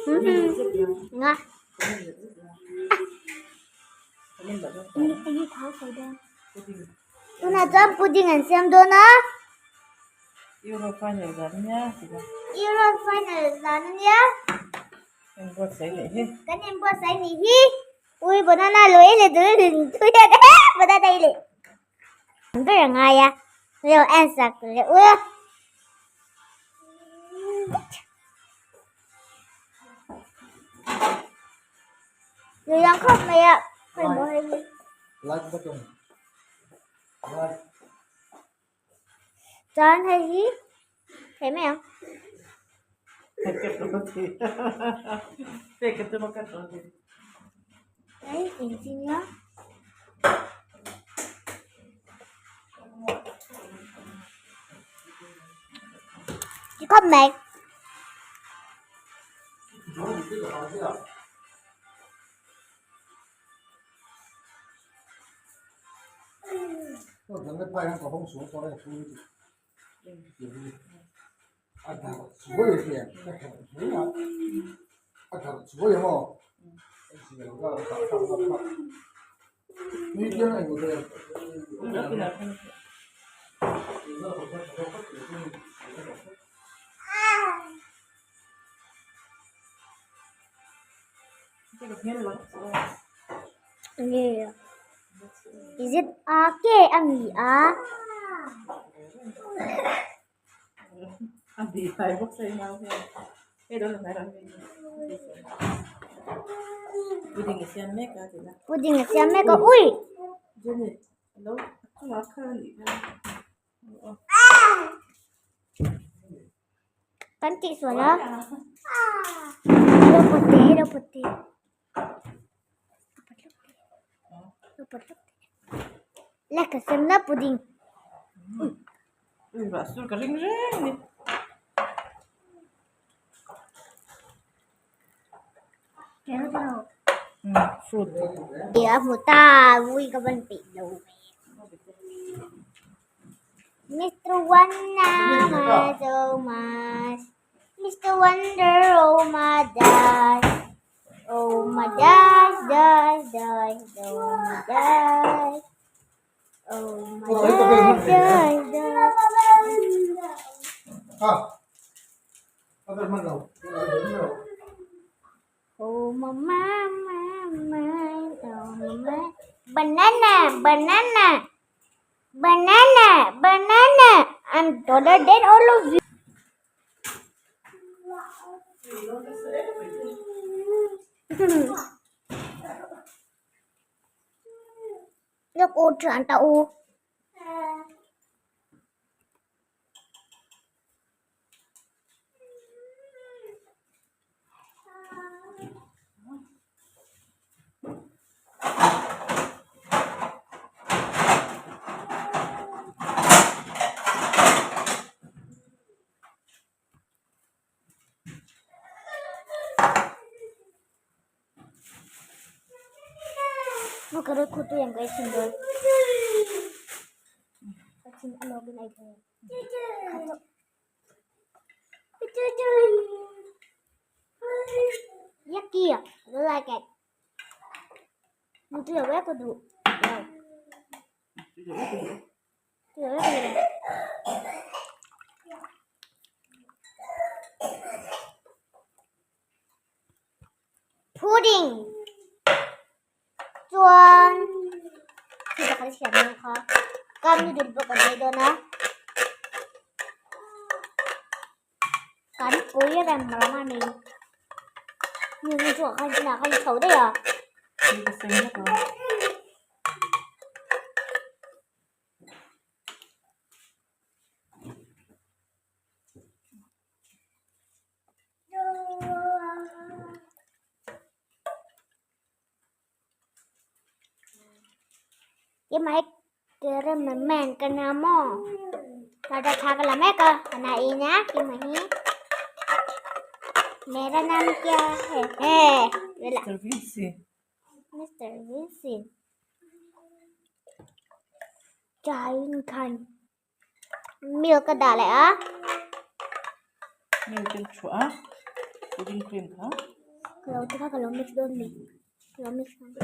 Nga. Tunah chuan pudding an siam dawn a. Euro final zan ania tih a. Euro final zan ania. Kan inbuatsaih nih hi. Kan inbuatsaih nih hi. Ui banana lo ei leh dul tui a banana ei leh. Ber a ngai a. Lo en sak leh ula. Lo lang khawp mai a. Khawi maw hei hi. Like button. Like. Chuan hei hi thei mai ang. Hei engtin nge. Ti khawp mai. Is it a ke a mi a? Pudding a siam mek a ui! Kan tih sual a lo pawt teh lo pawt teh lo pawt lawk teh la ka sem na pudding a hmu ta vui ka van peih lo ve. Mister Wonder oh my Mister Wonder oh my dash oh my dash dash dash oh my dash oh my dash dash dash. Oh my my my my oh my banana banana Banana, banana. I'm taller than all of you. Look, oh, tao. Yucky, I don't like it. Tui lo ka duh lo. Tui lo ka duh lo. Pudding chuan thil pakhat a siam dawn kha cup noodle pawh kan ei dawn a. Kan pui rem ram a ni. Nu nu chu ah khan inah khan chho daih a. Keimah hi cameraman ka nia maw tata thla ka la mek a ka en a keimah hi mera naam kya hai Mister Vincent Khan milk a dah leh a milk a chhuah a whipping cream kha. Ka lo ti kha ka lo mix dawn mi ka lo mix dawn.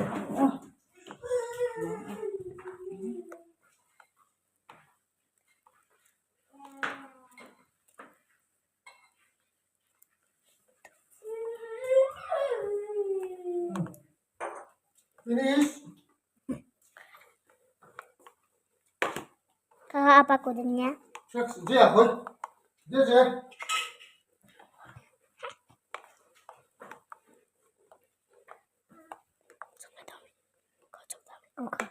Finish. Kha kha apa ko din nia. Dia hoi. Dia je. Okay.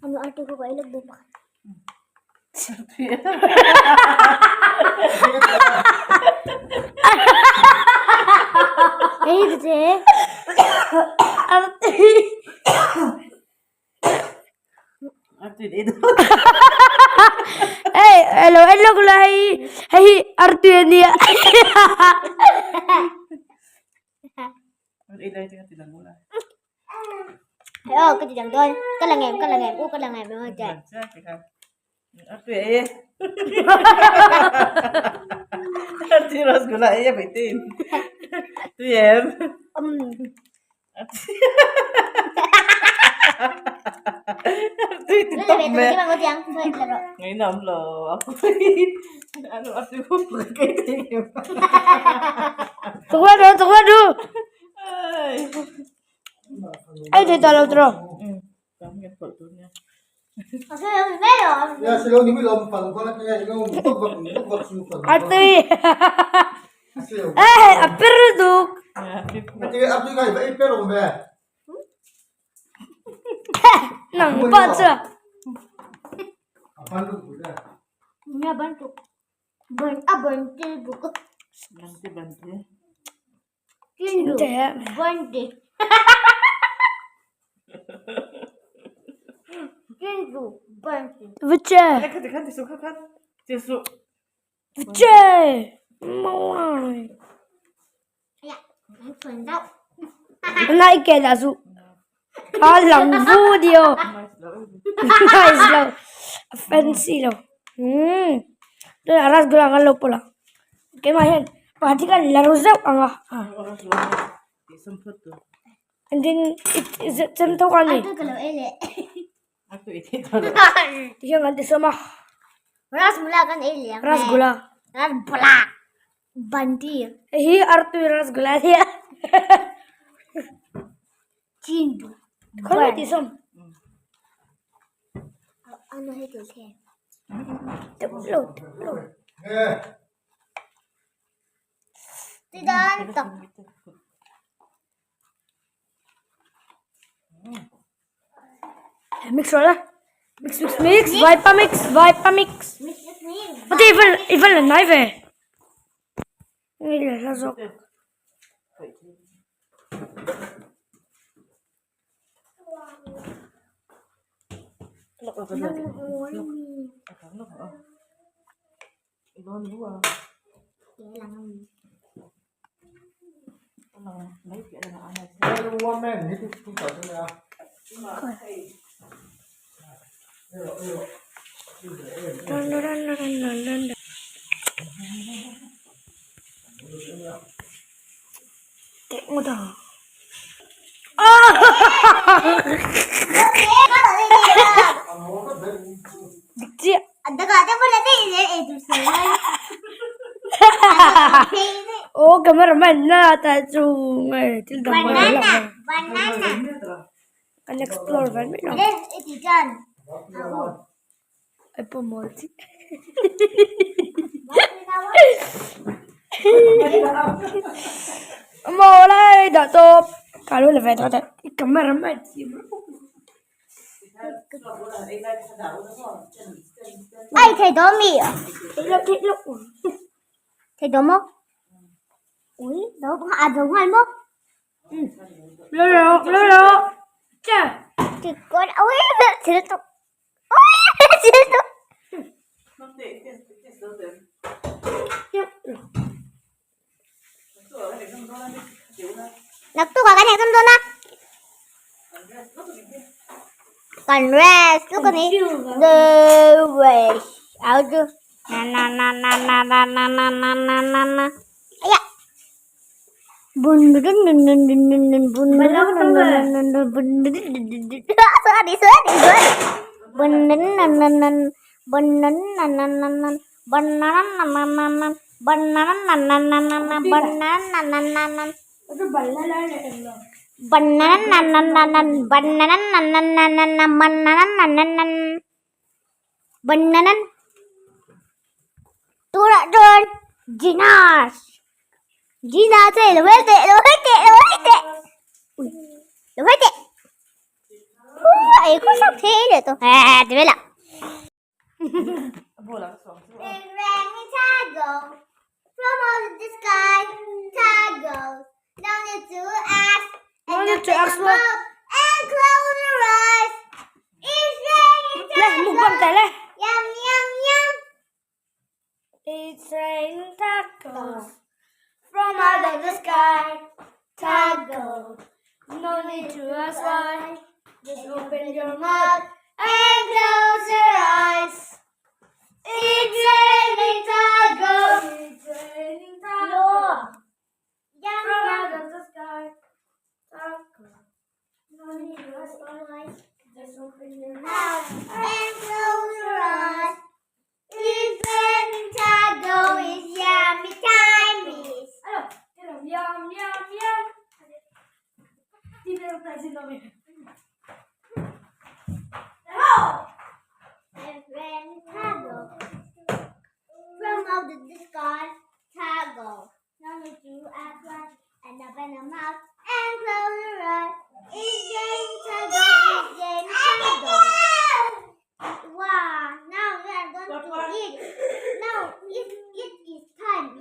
Ano arte ko ka ilag doon bakit? Ei je. Arte. Ei alo en lawk la hei hei hi artui a nia. Aw ka ti dang dawn ka la ngem ka la ngem u ka la ngem emaw che. Ei thei tawh lo tawh. A tui eh a per duk. Nang pawh chu. Nai ke dah zu a lang vu dio nice lo a fancy lo umm tunah rasgula ang an lo pawlh a keimah hian pakhat hi khan la ru zeuh ang a and then chem tho kha a ni tihian kan ti sawm a rasgula hei hi artui rasgula a nia khawi ti sawm teuh lo teuh lo. Mix rawh la mix mix mix vaipa mix vaipa mix ate i va i va la hnai ve nge la hla zawk. Aw cameraman na tah chu nge thil dang mai lo lang kan explore ve mai lo ai pawh mawl chi mawl ai dah tawp ka lo la ve tawh teh cameraman Ai thei daw mi theih loh theih loh thei daw maw ui daw a daw nghal maw lo lo lo lo che ti con ui thil tuk ui thil tuk Naktuk ah kan exam dawn a kan rest luck ani the rest au chu na na na na na na na na na na na aiya. Tunah chuan Gina's Gina chu lo hel teh lo hel teh lo hel teh ui lo hel teh ei khaw sak thei leh tawh eh ti vel ah. No need to ask what. Le mukbang teh le. Yum yum yum. It's raining tacos from out of the sky. Taco. No need to ask why. Just open your mouth and close your eyes. It's raining tacos. It's raining tacos Yum from yum. out of the sky. Taco. No need to ask why. Just open your mouth And close your eyes. It's raining taco. It's yummy time is. Ano? Yum, yum, yum, yum. Hindi na tayo sinabi. It's raining taco. From out of the sky, taco. No need to ask why. And open your mouth and close your eyes. It's raining taco. It's raining taco. Wow, now we are going to eat. Now it is time.